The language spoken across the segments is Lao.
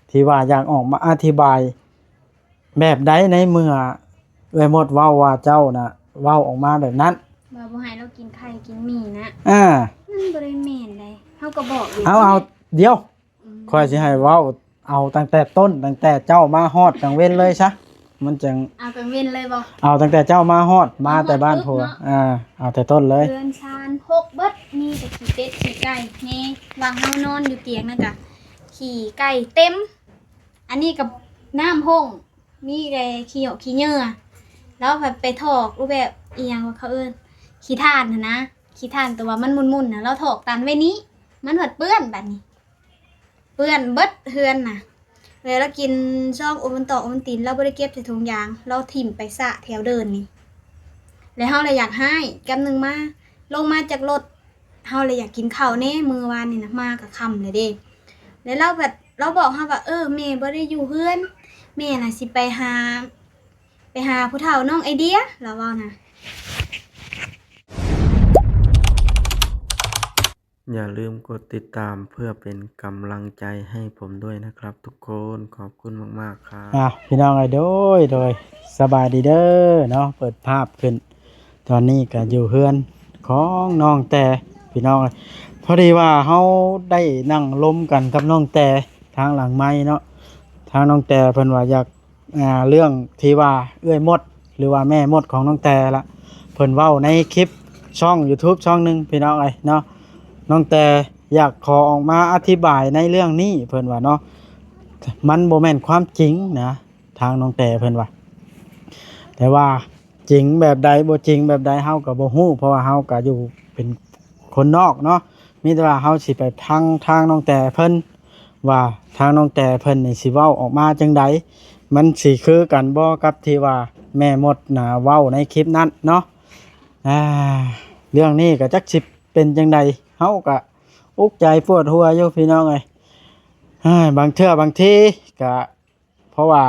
ທີ່ວ່າຢາກອອກມາອະທິບາຍແບບໃດ ໃນເມື່ອເອື້ອຍມົດເວົ້າວ່າເຈົ້ານະເວົ້າອອກມາແບບນັ້ນ ວ່າບໍ່ໃຫ້ລາວກິນໄຂ່ກິນໝີ່ນະ. ອ່າ ມັນບໍ່ໄດ້ແມ່ນໃດ ເຮົາກໍບອກຢູ່. ເອົາ ເອົາ ດຽວ ອືມ ຂ້ອຍຊິໃຫ້ເວົ້າ ເອົາຕັ້ງແຕ່ຕົ້ນ ຕັ້ງແຕ່ເຈົ້າມາຮອດກາງເວັນເລີຍຊະ ມັນຈັ່ງ ເອົາກາງເວັນເລີຍບໍ່? ເອົາຕັ້ງແຕ່ເຈົ້າມາຮອດ ມາແຕ່ບ້ານຜົວ ເອົາແຕ່ຕົ້ນເລີຍ. ເຮືອນຊານຮົກເບິດ ມີແຕ່ຂີ້ເປັດຂີ້ໄກ່ແນ່ ວ່າເຮົານອນຢູ່ຕຽງນັ້ນກະຂີ້ໄກ່ເຕັມ ອັນນີ້ກະນ້ຳຮົ້ງ ມີແຕ່ຂີ້ຫຍ້ອງຂີ້ເຫຍື້ອ ລາວພັດໄປຖອກ ແບບອີ່ຫຍັງວ່າເຂົາເອີ້ນ ຂີ້ຖ່ານຫັ້ນນະ ຂີ້ຖ່ານ ແຕ່ວ່າມັນໝຸ່ນໆນະ ລາວຖອກຕັນໄວ້ນີ້ ມັນພັດເປື້ອນບາດນີ້ ເປື້ອນເບິດເຮືອນນະ ແລ້ວລາວກິນຊອງໂອວັນຕອກໂອວັນຕິນ ລາວບໍ່ໄດ້ເກັບໃສ່ຖົງຢາງ ລາວຖິ້ມໄປສະແຖວເດີ່ນນີ້ ແລ້ວເຮົາລະຢາກຮ້າຍ ກຳໜຶ່ງມາ ລົງມາຈາກລົດ ເຮົາລະຢາກກິນເຂົ້າແນ່ ມື້ວານນີ້ນະ ມາກະຄ່ຳແລ້ວເດ້ ແລ້ວລາວແບບ ລາວບອກເຮົາວ່າ ເອີ ແມ່ບໍ່ໄດ້ຢູ່ເຮືອນ ແມ່ນະຊິໄປຫາ ໄປຫາຜູ້ເຖົ້ານ້ອງໄອເດຍ ລາວເວົ້ານະ. ຢ່າลืมกดติดตามเพื่อเป็นกำลังใจให้ผมด้วยนะครับทุกคน ขอบคุณมากๆ ครับ ອ່າ ພີ່ນ້ອງເອີຍ ໂດຍ ໂດຍ ສະບາຍດີເດີເນາະ ເປີດພາບຂຶ້ນ ຕອນນີ້ກະຢູ່ເຮືອນຂອງນ້ອງແຕ່ ພີ່ນ້ອງເອີຍ ພໍດີວ່າເຮົາໄດ້ນັ່ງລົມກັນກັບນ້ອງແຕ່ທາງຫຼັງໄມເນາະ ທາງນ້ອງແຕ່ເພິ່ນວ່າຢາກ ອ່າ ເລື່ອງທີ່ວ່າເອື້ອຍມົດ ຫຼືວ່າແມ່ມົດຂອງນ້ອງແຕ່ລະ ເພິ່ນເວົ້າໃນຄລິບຊ່ອງຢູທູບຊ່ອງໜຶ່ງ ພີ່ນ້ອງເອີຍເນາະ ນ້ອງແຕ່ຢາກຂໍອອກມາອະທິບາຍໃນເລື່ອງນີ້ ເພິ່ນວ່າເນາະ ມັນບໍ່ແມ່ນຄວາມຈິງນະ ທາງນ້ອງແຕ່ເພິ່ນວ່າ ແຕ່ວ່າຈິງແບບໃດ ບໍ່ຈິງແບບໃດ ເຮົາກະບໍ່ຮູ້ ເພາະວ່າເຮົາກະຢູ່ເປັນຄົນນອກເນາະ ມີແຕ່ວ່າເຮົາຊິໄປຟັງທາງນ້ອງແຕ່ເພິ່ນ ວ່າທາງນ້ອງແຕ່ເພິ່ນນີ້ຊິເວົ້າອອກມາຈັ່ງໃດ ມັນຊິຄືກັນບໍ່ກັບທີ່ວ່າແມ່ມົດນະເວົ້າໃນຄລິບນັ້ນເນາະ ອ່າ ເລື່ອງນີ້ກະຈັກຊິເປັນຈັ່ງໃດ ເຮົາກະອຸກໃຈປວດຫົວຢູ່ ພີ່ນ້ອງເອີຍ ເອີ ບາງເທື່ອບາງທີກະ ເພາະວ່າ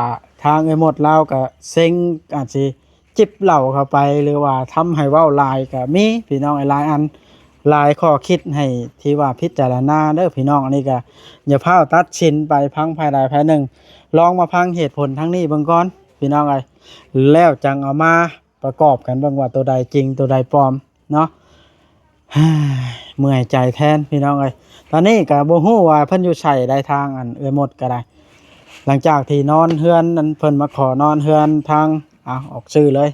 ທາງເອື້ອຍມົດລາວກະເຊັງ ອາດຊິຈິບເຫຼົ້າເຂົ້າໄປ ຫຼືວ່າທຳໃຫ້ເວົ້າຫຼາຍກະມີ ພີ່ນ້ອງເອີຍ ຫຼາຍອັນ ຫຼາຍຂໍ້ຄິດໃຫ້ທີ່ວ່າພິຈາລະນາເດີ ພີ່ນ້ອງ ອັນນີ້ກະຢ່າຟ້າວຕັດສິນໄປ ຟັງຝ່າຍໃດຝ່າຍໜຶ່ງ ລອງມາຟັງເຫດຜົນທາງນີ້ເບິ່ງກ່ອນ ພີ່ນ້ອງເອີຍ ແລ້ວຈັ່ງເອົາມາປະກອບກັນເບິ່ງວ່າໂຕໃດຈິງ ໂຕໃດປອມເນາະ ເມື່ອຍໃຈແທນ ພີ່ນ້ອງເອີຍ ຕອນນີ້ກະບໍ່ຮູ້ວ່າເພິ່ນຢູ່ໃສໃດ ທາງອັນເອື້ອຍມົດກະໄດ້ ຫຼັງຈາກທີ່ນອນເຮືອນ ອັນເພິ່ນມາຂໍນອນເຮືອນທາງ ອາ ອອກຊື່ເລີຍ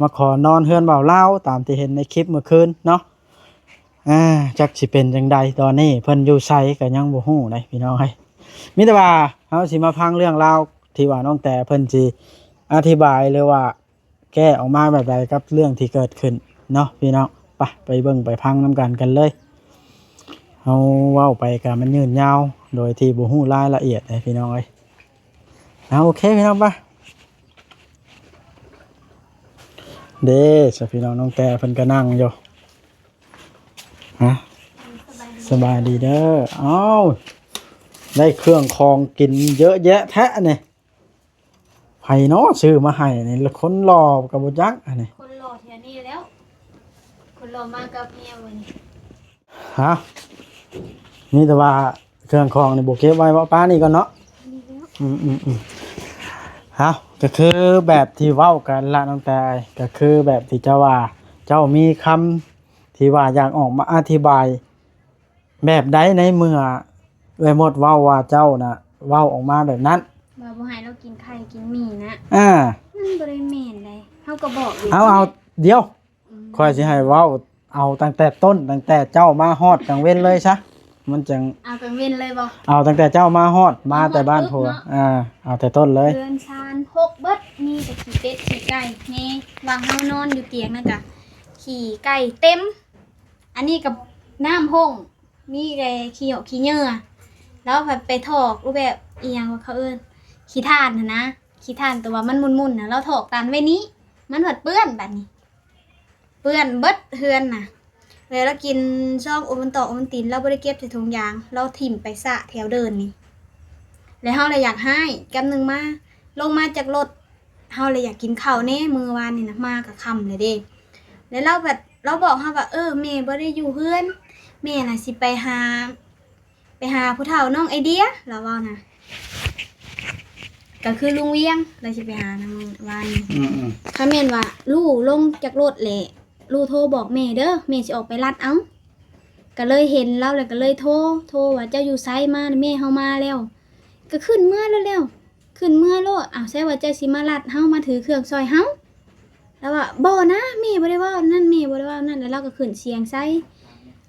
ມາຂໍນອນເຮືອນບ່າວລາວ ຕາມທີ່ເຫັນໃນຄລິບມື້ຄືນເນາະ ອ່າ ຈັກຊິເປັນຈັ່ງໃດ ຕອນນີ້ເພິ່ນຢູ່ໃສກະຍັງບໍ່ຮູ້ໃດ ພີ່ນ້ອງເອີຍ ມີແຕ່ວ່າເຮົາຊິມາຟັງເລື່ອງລາວທີ່ວ່ານ້ອງແຕ່ເພິ່ນຊິອະທິບາຍ ຫຼືວ່າ ແກ້ອອກມາແບບໃດກັບເລື່ອງທີ່ເກີດຂຶ້ນເນາະ ພີ່ນ້ອງ ໄປ ໄປເບິ່ງໄປຟັງນຳກັນ ກັນເລີຍ ເຮົາເວົ້າໄປກະມັນຍືດຍາວ ໂດຍທີ່ບໍ່ຮູ້ລາຍລະອຽດເດ້ ພີ່ນ້ອງເອີຍ ເອົາ ໂອເຄ ພີ່ນ້ອງ ໄປ ເດ້ ສະ ພີ່ນ້ອງ ນ້ອງແຕ່ເພິ່ນກະນັ່ງຢູ່ ຮະ ສະບາຍດີເດີ ເອົ້າ ໄດ້ເຄື່ອງຂອງກິນເຍອະແຍະແທະນີ້ ໃຜເນາະຊື້ມາໃຫ້ນີ້ ຄົນຫຼໍ່ກະບໍ່ຈັກ ອັນນີ້ ຄົນຫຼໍ່ແຖວນີ້ແລ້ວ ຄົນຫຼໍ່ມາກັບເມຍມື້ນີ້ ຮະ ມີແຕ່ວ່າເຄື່ອງຂອງນີ້ບໍ່ເກັບໄວ້ເວົ້າ ປ້ານີ້ກ່ອນເນາະ ນີ້ແລ້ວ ອືມໆໆ ເອົ້າ ກະຄືແບບທີ່ເວົ້າກັນລະ ນ້ອງແຕ່ ກະຄືແບບທີ່ເຈົ້າວ່າ ເຈົ້າມີຄຳທີ່ວ່າຢາກອອກມາອະທິບາຍ ແບບໃດ ໃນເມື່ອເອື້ອຍມົດເວົ້າວ່າເຈົ້ານະເວົ້າອອກມາແບບນັ້ນ ວ່າບໍ່ໃຫ້ລາວກິນໄຂ່ກິນໝີ່ນະ ອ່າ ມັນບໍ່ໄດ້ແມ່ນໃດ ເຮົາກໍບອກຢູ່ ເອົາ ເອົາ ດຽວ ອືມ ຂ້ອຍຊິໃຫ້ເວົ້າ ເອົາຕັ້ງແຕ່ຕົ້ນ ຕັ້ງແຕ່ເຈົ້າມາຮອດກາງເວັນເລີຍຊະ ມັນຈັ່ງ ເອົາກາງເວັນເລີຍບໍ່? ເອົາຕັ້ງແຕ່ເຈົ້າມາຮອດ ມາແຕ່ບ້ານຜົວ ອ່າ ເອົາແຕ່ຕົ້ນເລີຍ ເຮືອນຊານຮົກເບິດ ມີແຕ່ຂີ້ເປັດຂີ້ໄກ່ແນ່ ວ່າເຮົານອນຢູ່ຕຽງນັ້ນກະຂີ້ໄກ່ເຕັມ ອັນນີ້ກະນ້ຳຮົ້ງ ມີແຕ່ຂີ້ຫຍ້ອງຂີ້ເຫຍື້ອ ລາວພັດໄປຖອກ ແບບອີ່ຫຍັງວ່າເຂົາເອີ້ນ ຂີ້ຖ່ານຫັ້ນນະ ຂີ້ຖ່ານ ແຕ່ວ່າມັນໝຸ່ນໆນະ ລາວຖອກຕັນໄວ້ນີ້ ມັນພັດເປື້ອນບາດນີ້ ເປື້ອນເບິດເຮືອນນະ ແລ້ວລາວກິນຊອງໂອວັນຕອກໂອວັນຕິນ ລາວບໍ່ໄດ້ເກັບໃສ່ຖົງຢາງ ລາວຖິ້ມໄປສະແຖວເດີ່ນນີ້ ແລ້ວເຮົາລະຢາກຮ້າຍ ກຳໜຶ່ງມາ ລົງມາຈາກລົດ ເຮົາລະຢາກກິນເຂົ້າແນ່ ມື້ວານນີ້ນະ ມາກະຄ່ຳແລ້ວເດ້ ແລ້ວລາວແບບ ລາວບອກເຮົາວ່າ ເອີ ແມ່ບໍ່ໄດ້ຢູ່ເຮືອນ ແມ່ນະຊິໄປຫາ ໄປຫາຜູ້ເຖົ້ານ້ອງໄອເດຍ ລາວເວົ້ານະ ກໍຄືລຸງວຽງ ລາວຊິໄປຫານຳວານນີ້. ອືມໆ ຄັນແມ່ນວ່າລູກລົງຈາກລົດແຫຼະ ລູກໂທບອກແມ່ເດີ ແມ່ຊິອອກໄປລັດເອົາ. ກໍເລີຍເຫັນລາວແລ້ວກໍເລີຍໂທ ໂທວ່າ ເຈົ້າຢູ່ໃສ? ມານະແມ່ ເຮົາມາແລ້ວ. ກໍຂຶ້ນເມືອໂລດແລ້ວ ຂຶ້ນເມືອໂລດ. ອ້າວ ໃສວ່າເຈົ້າຊິມາລັດເຮົາ ມາຖືເຄື່ອງຊ່ອຍເຮົາ? ລາວວ່າ ບໍ່ນະ ແມ່ບໍ່ໄດ້ເວົ້ານັ້ນ ແມ່ບໍ່ໄດ້ເວົ້ານັ້ນ. ແລ້ວລາວກໍຂຶ້ນສຽງໃສ່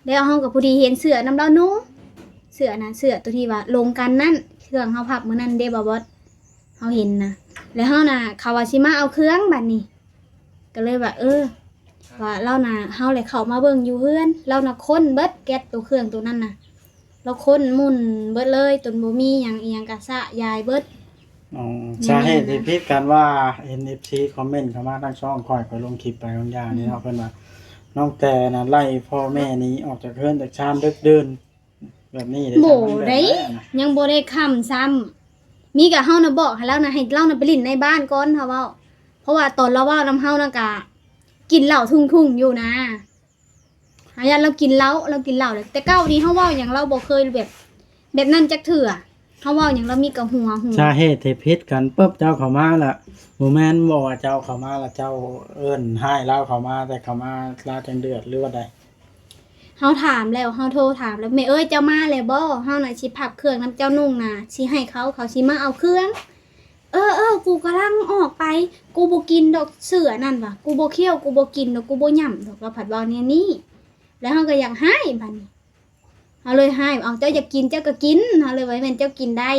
ແລ້ວເຮົາກໍພໍດີເຫັນເສື້ອນຳລາວນຸ່ງ ເສື້ອນະ ເສື້ອຕົວທີ່ວ່າລົງກັນນັ້ນ ເຄື່ອງເຮົາພັບມື້ນັ້ນເດ້ ບ່າວບອດ ເຮົາເຫັນນະ. ແລ້ວເຮົານະ ເຂົາວ່າຊິມາເອົາເຄື່ອງ ບາດນີ້ ກໍເລີຍວ່າ ເອີ ວ່າລາວນະ ເຮົາແຫຼະເຂົ້າມາເບິ່ງຢູ່ເຮືອນ ລາວນະຄົ້ນເບິດແກັດໂຕເຄື່ອງໂຕນັ້ນນະ ລາວຄົ້ນໝຸ່ນເບິດເລີຍ ຈົນບໍ່ມີຫຍັງ ອີ່ຫຍັງກະຊະຢາຍເບິດ. ອໍ ແມ່ນໆ ສາເຫດທີ່ຜິດກັນວ່າ ເຫັນເອັຟຊີຄອມເມັນເຂົ້າມາທາງຊ່ອງຂ້ອຍ ຂ້ອຍລົງຄລິບໄປບາງຢ່າງນີ້ເນາະ ອືມ ເພິ່ນວ່າ ນ້ອງແຕ່ນະໄລ່ພໍ່ແມ່ໜີອອກຈາກເຮືອນຈາກຊານດຶກດື່ນ ແບບນີ້ເດ້. ບໍ່ໄດ້ ຍັງບໍ່ໄດ້ຄ່ຳຊ້ຳ ມີກະເຮົານະບອກໃຫ້ລາວນະ ໃຫ້ລາວນະໄປຫຼິ້ນໃນບ້ານກ່ອນ ເຮົາເວົ້າ ເພາະວ່າຕອນລາວເວົ້ານຳເຮົານະກະກິນເຫຼົ້າທຸ່ງໆຢູ່ນະ. ເຮົາຢ້ານລາວກິນເຫຼົ້າ ລາວກິນເຫຼົ້າແຫຼະ. ແຕ່ເກົ່ານີ້ເຮົາເວົ້າຫຍັງລາວບໍ່ເຄີຍແບບ ແບບນັ້ນຈັກເທື່ອ. ເຮົາເວົ້າຫຍັງລາວມີກະຫົວຫູ. ສາເຫດທີ່ຜິດກັນປຶບ ເຈົ້າເຂົ້າມາລະ ບໍ່ແມ່ນບໍ່ວ່າເຈົ້າເຂົ້າມາລະ ເຈົ້າເອີ້ນຮ້າຍລາວເຂົ້າມາ ແຕ່ເຂົ້າມາລາວຈັ່ງເດືອດ ຫຼືວ່າໃດ? ເຮົາຖາມແລ້ວ ເຮົາໂທຖາມແລ້ວ ແມ່ເອີຍ ເຈົ້າມາແລ້ວບໍ່? ເຮົານະຊິພັບເຄື່ອງນຳເຈົ້ານຸ່ງນະ ຊິໃຫ້ເຂົາ ເຂົາຊິມາເອົາເຄື່ອງ. ເອີໆ ກູກຳລັງອອກໄປ ກູບໍ່ກິນດອກເສື້ອນັ້ນວ່າ ກູບໍ່ຄ້ຽວ ກູບໍ່ກິນດອກ ກູບໍ່ຫຍ້ຳດອກ. ລາວພັດເວົ້າແນວນີ້ ແລ້ວເຮົາກໍຢາກຮ້າຍບາດນີ້ ເຮົາເລີຍຮ້າຍ ເອົາ ເຈົ້າຢາກກິນເຈົ້າກໍກິນ ເຮົາເລີຍວ່າ ແມ່ນເຈົ້າກິນໄດ້.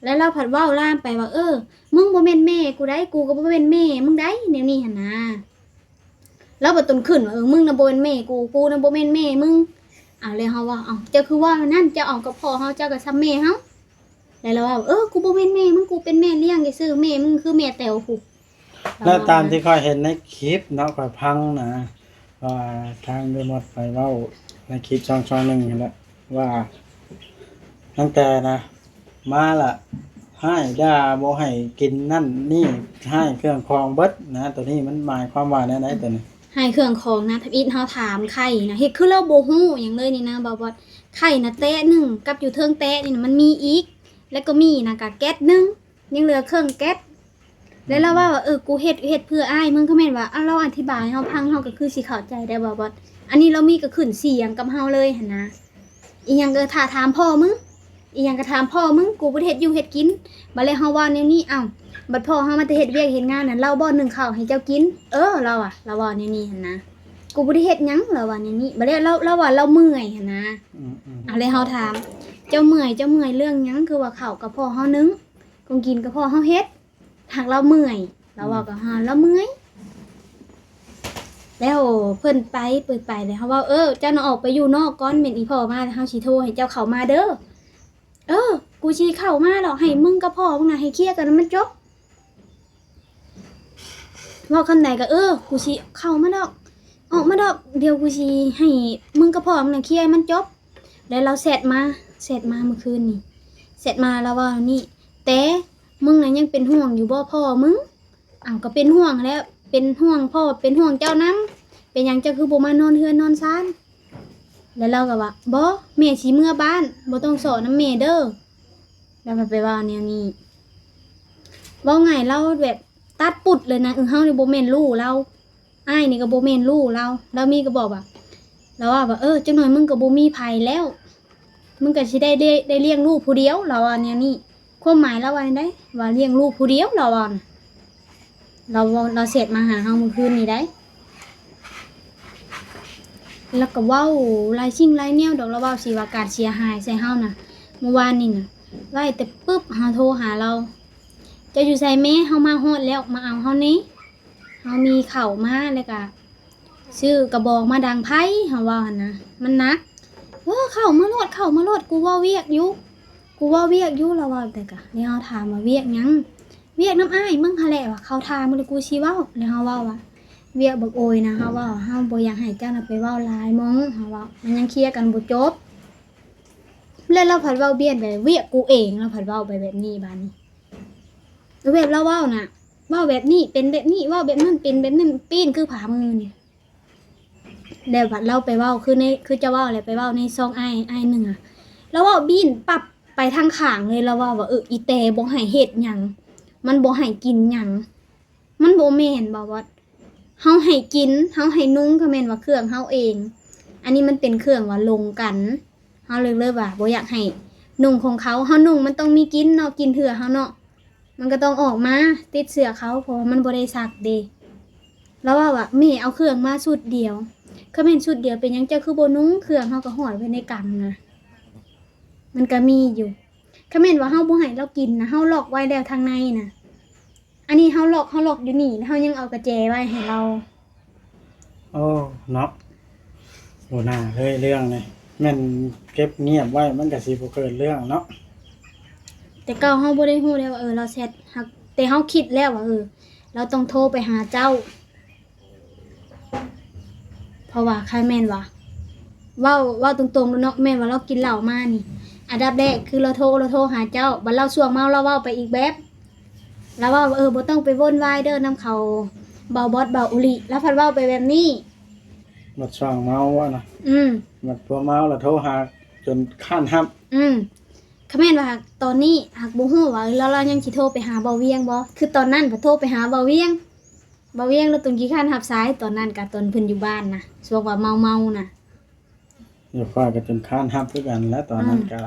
ແລ້ວລາວພັດເວົ້າລາມໄປວ່າ ເອີ ມຶງບໍ່ແມ່ນແມ່ກູໃດ ກູກໍບໍ່ແມ່ນແມ່ມຶງໃດ ແນວນີ້ຫັ້ນນະ. ລາວບັດຕົນຂຶ້ນວ່າ ເອີ ມຶງນະບໍ່ແມ່ນແມ່ກູ ກູນະບໍ່ແມ່ນແມ່ມຶງ. ເອົາ ແລ້ວເຮົາວ່າ ເອົາ ເຈົ້າຄືເວົ້າແນວນັ້ນ ເຈົ້າເອົາກັບພໍ່ເຮົາ ເຈົ້າກໍສ່ຳແມ່ເຮົາ. ແລ້ວລາວວ່າ ເອີ ກູບໍ່ແມ່ນແມ່ມຶງ ກູເປັນແມ່ລ້ຽງຊື່ໆ ແມ່ມຶງຄືແມ່ແຕວພຸ້ນ. ແລ້ວຕາມທີ່ຂ້ອຍເຫັນໃນຄລິບເນາະ ຂ້ອຍຟັງນະ ວ່າທາງແມ່ມອດໄປເວົ້າໃນຄລິບຊ່ອງໆໜຶ່ງຫັ້ນແຫຼະ ວ່າຕັ້ງແຕ່ນະ ມາລະຮ້າຍດ່າ ບໍ່ໃຫ້ກິນນັ້ນນີ້ ຮ້າຍເຄື່ອງຂອງເບິດນະ. ໂຕນີ້ມັນໝາຍຄວາມວ່າແນວໃດໂຕນີ້? ຮ້າຍເຄື່ອງຂອງນະ ທຳອິດເຮົາຖາມໄຂ່ນະ ເຮັດຄືລາວບໍ່ຮູ້ຫຍັງເລີຍນີ້ນະ ບ່າວບອດ. ໄຂ່ນະແຕະໜຶ່ງ ກັບຢູ່ເທິງແຕະນີ້ນະ ມັນມີອີກ ແລ້ວກໍມີນະກະແກັດໜຶ່ງ ຍັງເຫຼືອເຄິ່ງແກັດ. ແລ້ວລາວເວົ້າວ່າ ເອີ ກູເຮັດ ເຮັດເພື່ອອ້າຍມຶງ. ກໍແມ່ນວ່າ ເອົາ ລາວອະທິບາຍໃຫ້ເຮົາຟັງ ເຮົາກໍຄືຊິເຂົ້າໃຈໄດ້ ບ່າວບອດ. ອັນນີ້ລາວມີກໍຂຶ້ນສຽງກັບເຮົາເລີຍຫັ້ນນະ. ອີ່ຫຍັງກໍຖ້າຖາມພໍ່ມຶງ ອີ່ຫຍັງກໍຖາມພໍ່ມຶງ ກູບໍ່ໄດ້ເຮັດຢູ່ເຮັດກິນ. ບາດແລ້ວເຮົາເວົ້າແນວນີ້ ເອົ້າ ບັດພໍ່ເຮົາມາແຕ່ເຮັດວຽກເຮັດງານນະ ລາວບໍ່ໜຶ້ງເຂົ້າໃຫ້ເຈົ້າກິນ? ເອີ ລາວວ່າ ລາວເວົ້າແນວນີ້ຫັ້ນນະ ກູບໍ່ໄດ້ເຮັດຫຍັງ ລາວວ່າແນວນີ້. ບາດແລ້ວລາວ ລາວວ່າລາວເມື່ອຍຫັ້ນນະ. ອືມໆ ເອົາ ແລ້ວເຮົາຖາມ ເຈົ້າເມື່ອຍ ເຈົ້າເມື່ອຍເລື່ອງຫຍັງ? ຄືວ່າເຂົ້າກັບພໍ່ເຮົາໜຶ້ງ ຂອງກິນກັບພໍ່ເຮົາເຮັດ. ຫາກລາວເມື່ອຍ ລາວເວົ້າກັບເຮົາ ອືມ ລາວເມື່ອຍ. ແລ້ວເພິ່ນໄປ ເປີດໄປ ແລ້ວເຮົາເວົ້າ ເອີ ເຈົ້ານະອອກໄປຢູ່ນອກກ່ອນ ແມ່ນອີ່ພໍ່ມາ ແລ້ວເຮົາຊິໂທໃຫ້ເຈົ້າເຂົ້າມາເດີ. ເອີ ກູຊິເຂົ້າມາດອກ ໃຫ້ມຶງກັບພໍ່ມຶງນະ ໃຫ້ເຄຍກັນໃຫ້ມັນຈົບ. ເວົ້າຄຳໃດກໍ ເອີ ກູຊິເຂົ້າມາດອກ ອອກມາດອກ ດຽວກູຊິໃຫ້ມຶງກັບພໍ່ມຶງນະເຄຍໃຫ້ມັນຈົບ. ແລ້ວລາວແຊັດມາ ແຊັດມາມື້ຄືນນີ້ ແຊັດມາ ລາວເວົ້າແນວນີ້ ແຕ່ມຶງນະຍັງເປັນຫ່ວງຢູ່ບໍ່ພໍ່ມຶງ? ອ້າວ ກໍເປັນຫ່ວງແຫຼະ ເປັນຫ່ວງພໍ່ ເປັນຫ່ວງເຈົ້ານຳ ເປັນຫຍັງເຈົ້າຄືບໍ່ມານອນເຮືອນນອນຊານ? ແລ້ວລາວກໍວ່າ ບໍ່ ແມ່ຊິເມືອບ້ານ ບໍ່ຕ້ອງສໍ້ນຳແມ່ເດີ. ລາວກໍໄປເວົ້າແນວນີ້ ເວົ້າງ່າຍລາວແບບຕັດປຸດເລີຍນະ. ເອີ ເຮົານີ້ບໍ່ແມ່ນລູກລາວ ອ້າຍນີ້ກໍບໍ່ແມ່ນລູກລາວ. ລາວມີກໍບອກວ່າ ລາວວ່າ ເອີ ຈັກໜ້ອຍມຶງກໍບໍ່ມີໃຜແລ້ວ ມຶງກໍຊິໄດ້ ໄດ້ ໄດ້ລ້ຽງລູກຜູ້ດຽວ ລາວວ່າແນວນີ້. ຄວາມໝາຍລາວວ່າແນວໃດ? ວ່າລ້ຽງລູກຜູ້ດຽວ ລາວວ່ານະ. ລາວເວົ້າ ລາວແຊັດມາຫາເຮົາມື້ຄືນນີ້ໄດ໋ ລາວກໍເວົ້າຫຼາຍສິ່ງຫຼາຍແນວດອກ. ລາວເວົ້າຊິວ່າການເສຍຫາຍໃສ່ເຮົານະ ມື້ວານນີ້ນະ ໄວ້ແຕ່ປຶບ ເຮົາໂທຫາລາວ ເຈົ້າຢູ່ໃສແມ່? ເຮົາມາຮອດແລ້ວ ມາເອົາເຮົາແດ່. ເຮົາມີເຂົ້າມາ ແລ້ວກະຊື້ກະບອງມາດັງໄຟ ເຮົາເວົ້າຫັ້ນນະ ມັນໜັກ. ເອີ ເຂົ້າມາໂລດ ເຂົ້າມາໂລດ ກູເວົ້າວຽກຢູ່ ກູເວົ້າວຽກຢູ່ ລາວເວົ້າ. ແຕ່ກະ ແລ້ວເຮົາຖາມວ່າວຽກຫຍັງ? ວຽກນຳອ້າຍມຶງຫັ້ນແຫຼະ ວ່າເຂົາຖາມ ແລ້ວກູຊິເວົ້າ. ແລ້ວເຮົາເວົ້າວ່າ ວຽກບັກໂອຍນະ ເຮົາເວົ້າ ເຮົາບໍ່ຢາກໃຫ້ເຈົ້ານະໄປເວົ້າຫຼາຍໝ່ອງ ເຮົາເວົ້າ ມັນຍັງເຄຍກັນບໍ່ຈົບ. ແລ້ວລາວພັດເວົ້າບຽນໄປ ວຽກກູເອງ ລາວພັດເວົ້າໄປແບບນີ້ບາດນີ້ ແບບລາວເວົ້ານະ ເວົ້າແບບນີ້ເປັນແບບນີ້ ເວົ້າແບບນັ້ນເປັນແບບນັ້ນ ປີ້ນຄືຜາມືນີ້. ແລ້ວບັດລາວໄປເວົ້າ ຄືໃນ ຄືເຈົ້າເວົ້າແຫຼະ ໄປເວົ້າໃນຊ່ອງອ້າຍ ອ້າຍໜຶ່ງອະ ລາວເວົ້າບີນປັບ ໄປທາງຂ້າງເລີຍ. ລາວເວົ້າວ່າ ເອີ ອີແຕ່ບໍ່ໃຫ້ເຮັດຫຍັງ ມັນບໍ່ໃຫ້ກິນຫຍັງ. ມັນບໍ່ແມ່ນ ບ່າວບອດ. ເຮົາໃຫ້ກິນ ເຮົາໃຫ້ນຸ່ງ ກໍແມ່ນວ່າເຄື່ອງເຮົາເອງ. ອັນນີ້ມັນເປັນເຄື່ອງວ່າລົງກັນ. ເຮົາເລີຍ ເລີຍວ່າບໍ່ຢາກໃຫ້ນຸ່ງຂອງເຂົາ. ເຮົານຸ່ງມັນຕ້ອງມີກິ່ນເນາະ ກິ່ນເທື່ອເຮົາເນາະ. ມັນກໍຕ້ອງອອກມາຕິດເຊື້ອເຂົາ ເພາະວ່າມັນບໍ່ໄດ້ຊັກເດ້. ລາວເວົ້າວ່າ ແມ່ເອົາເຄື່ອງມາຊຸດດຽວ. ຄັນແມ່ນຊຸດດຽວ ເປັນຫຍັງເຈົ້າຄືບໍ່ນຸ່ງ? ເຄື່ອງເຮົາກໍຫ້ອຍໄວ້ໃນກັງນະ. ມັນກໍມີຢູ່. ຄັນແມ່ນວ່າເຮົາບໍ່ໃຫ້ລາວກິນນະ ເຮົາລັອກໄວ້ແລ້ວທາງໃນນະ. ອັນນີ້ເຮົາລັອກ ເຮົາລັອກຢູ່ນີ້ ແລ້ວເຮົາຍັງເອົາກະແຈໄວ້ໃຫ້ລາວ. ໂອ້ ເນາະ ບໍ່ໜ້າເລີຍເລື່ອງນີ້. ແມ່ນເກັບງຽບໄວ້ ມັນກໍຊິບໍ່ເກີດເລື່ອງເນາະ. ແຕ່ເກົ່າເຮົາບໍ່ໄດ້ຮູ້ເດ້ວ່າ ເອີ ລາວແຊັດ. ຫາກແຕ່ເຮົາຄິດແລ້ວວ່າ ເອີ ລາວຕ້ອງໂທໄປຫາເຈົ້າ. ເພາະວ່າຄັນແມ່ນວ່າ ເວົ້າ ເວົ້າຕົງໆໂລດເນາະ ແມ່ນວ່າລາວກິນເຫຼົ້າມານີ້ ອັນດັບແລກຄືລາວໂທ ລາວໂທຫາເຈົ້າ. ບັດລາວຊ່ວງເມົາລາວເວົ້າໄປອີກແບບ. ລາວເວົ້າວ່າ ເອີ ບໍ່ຕ້ອງໄປວຸ່ນວາຍເດີນຳເຂົາ ບ່າວບອດ ບ່າວອຸລິ. ລາວພັດເວົ້າໄປແບບນີ້. ບັດຊ່ວງເມົາຫັ້ນນະ. ອືມ. ບັດຜົວເມົາລະໂທຫາຈົນຄ້ານຮັບ. ອືມ. ຄັນແມ່ນວ່າຕອນນີ້ຫາກບໍ່ຮູ້ວ່າ ເອີ ລາວ ລາວຍັງຊິໂທໄປຫາບ່າວວຽງບໍ່? ຄືຕອນນັ້ນບັດໂທໄປຫາບ່າວວຽງ. ບ່າວວຽງລາວຕ້ອງຂີ້ຄ້ານຮັບສາຍ. ຕອນນັ້ນກະຕອນເພິ່ນຢູ່ບ້ານນະ ຊ່ວງວ່າເມົາໆນະ. ຢູ່ຂ້ອຍກໍຈົນຄ້ານຮັບຄືກັນແຫຼະ ຕອນນັ້ນ ອືມ ກໍ